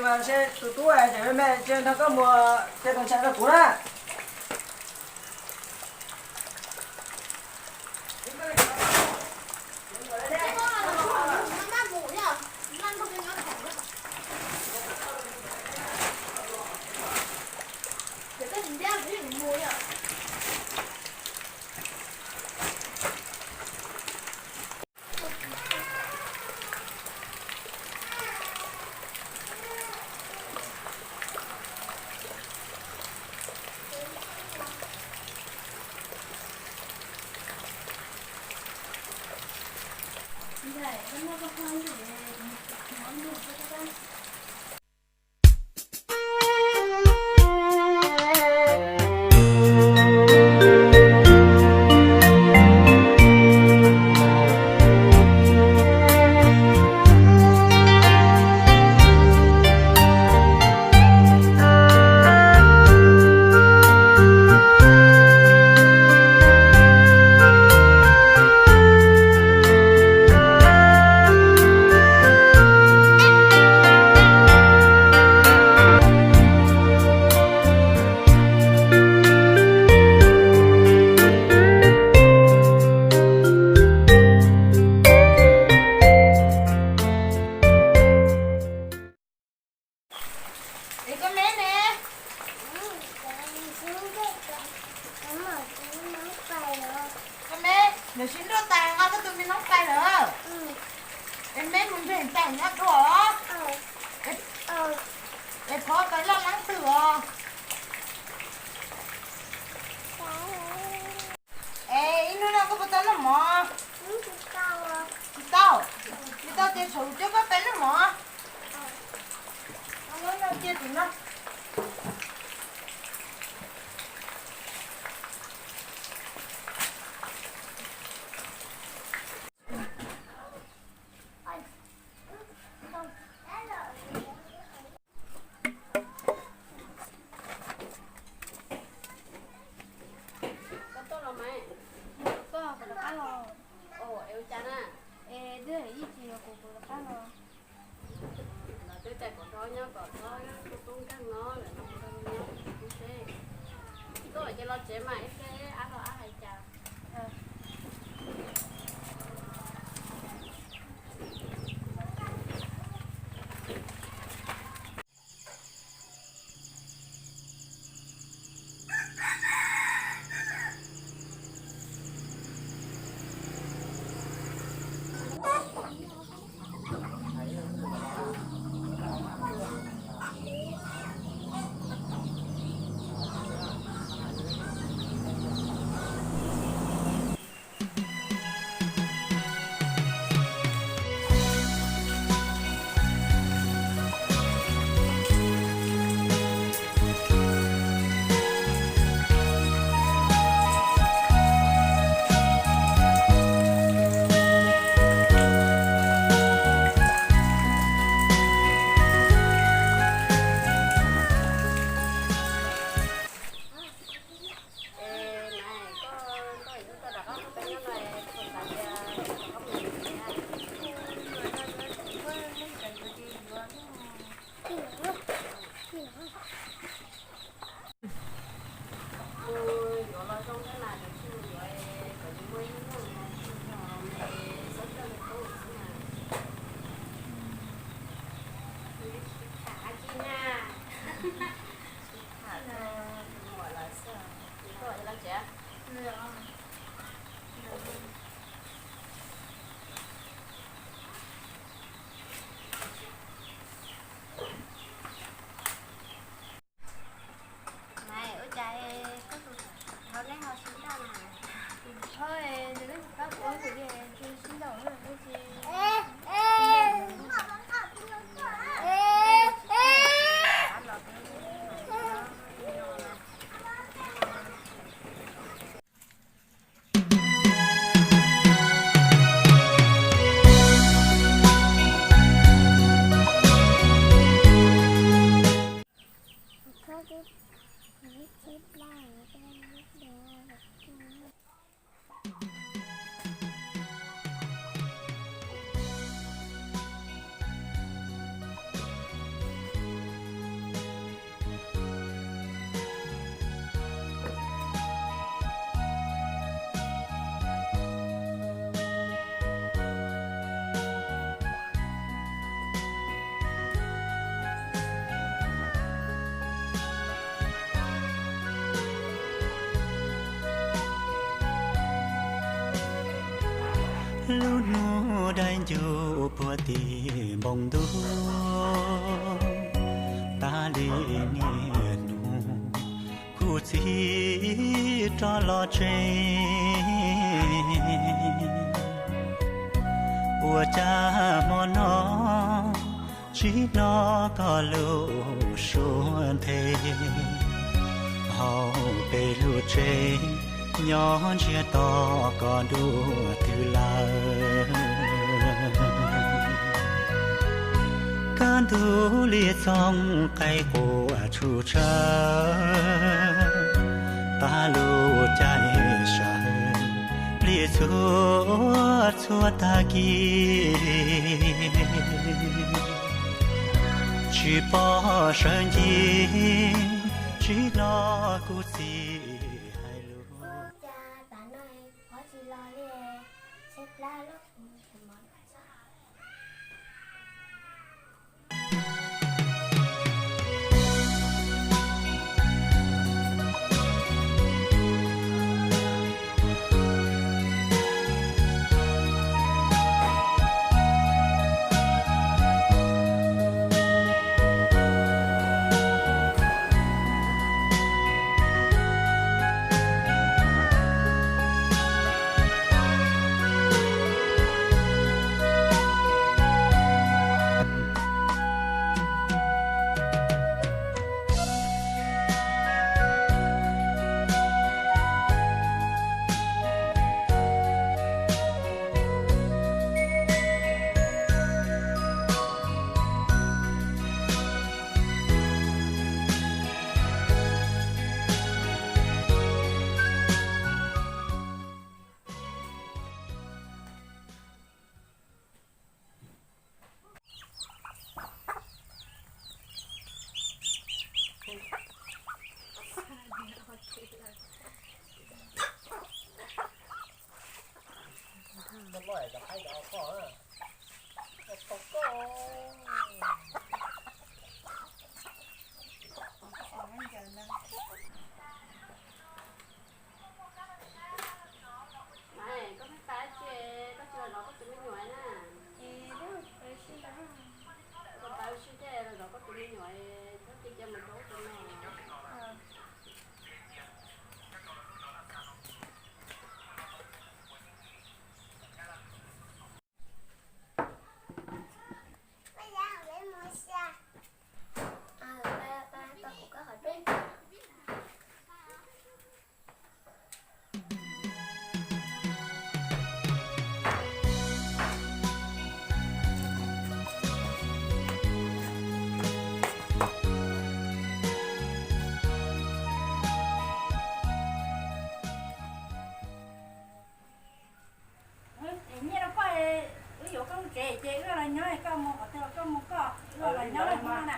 Seb tus tub es tseem me me, tsis nrog koj mus ces tus ntxhais rau kuv na. Es koj me ne? Koj me, lawv sib nrauj tas nqa koj tus me noob tais lawm. Es me mus nreg tais nyob dua os. Es phov tau loj leej twg os? Es ib hnub no koj puas tau noj mov? Tsis tau. Tsis tau ces tsam coj koj peb noj mov. Cia tim no. Koj tuaj los mas. Koj puas rov qab los? Es ua cas na? Es twb ib chim los kuv puas rov qab los. Lawv twb tias kom rov nyob kom txhob tub nkeeg no, lawv no nyob tub seb. Tuaj ces los tsev mas ib pliag ab los ab hais cas. Lub hnub daim ncuj puag tim npoo ntuj, tas li niaj hnub kuv txiv rov los tsev. Ua cas hmo no tsis hnov koj lub suab nthe, hauv peb lub tsev nyob ntsiag to koj dua twg lawm. Kaj ntug li txooj qaib quaj tshum tshawv, tas lub caij sawv li txhua txhua tag kis. Tsis pom sawv ncig, tsis hnov kuv txiv hais lus. Ua cas tas no ho tsis los li, tshaib plab lub. Mas koj pheej tas tsi, koj tsis los zov koj tus me nyuam na? Koj tas ua si thiaj los zov koj tus me nyuam, koj cia cia mus rau ub rau no. Nyiaj rau koj, wb yuav koj lub tsev ces wb los nyob, koj mus qhov twg los koj mus koj, wb los nyob hmo no na.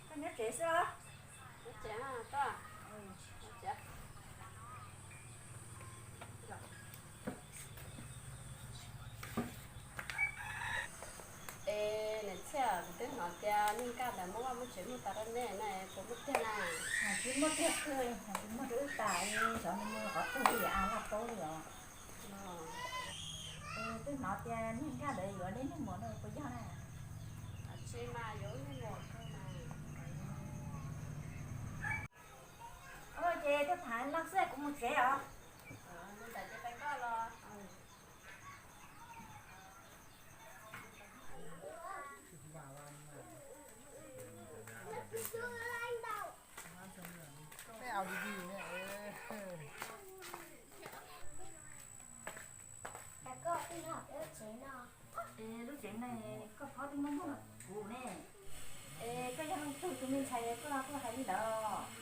Koj nyob tsev xwb los? Nyob tsev, koj? Es niam Txhiaj, kuv twb hnov tias niag Nkaj ntawd muab vaj muab tsev muag tas rau nej na, puas muaj tiag na? Tsis muaj tiag, tsis muaj rau wb tas, xyov nws muag qhov twg li, av laj paub li os. Twb hnov tias niag Nkaj ntawd yuav niag muam no puas yog na? Tsis mas, yuav niag muam kawg mas. Ces tuaj tham no xwb, kuv mus tsev os. Mus ntawd ces pais koj los. Es lub tsev no koj phob twb muab muag kuv ne. Es koj yog leej twg tus me ntxhais koj los kuj hais li ntawd.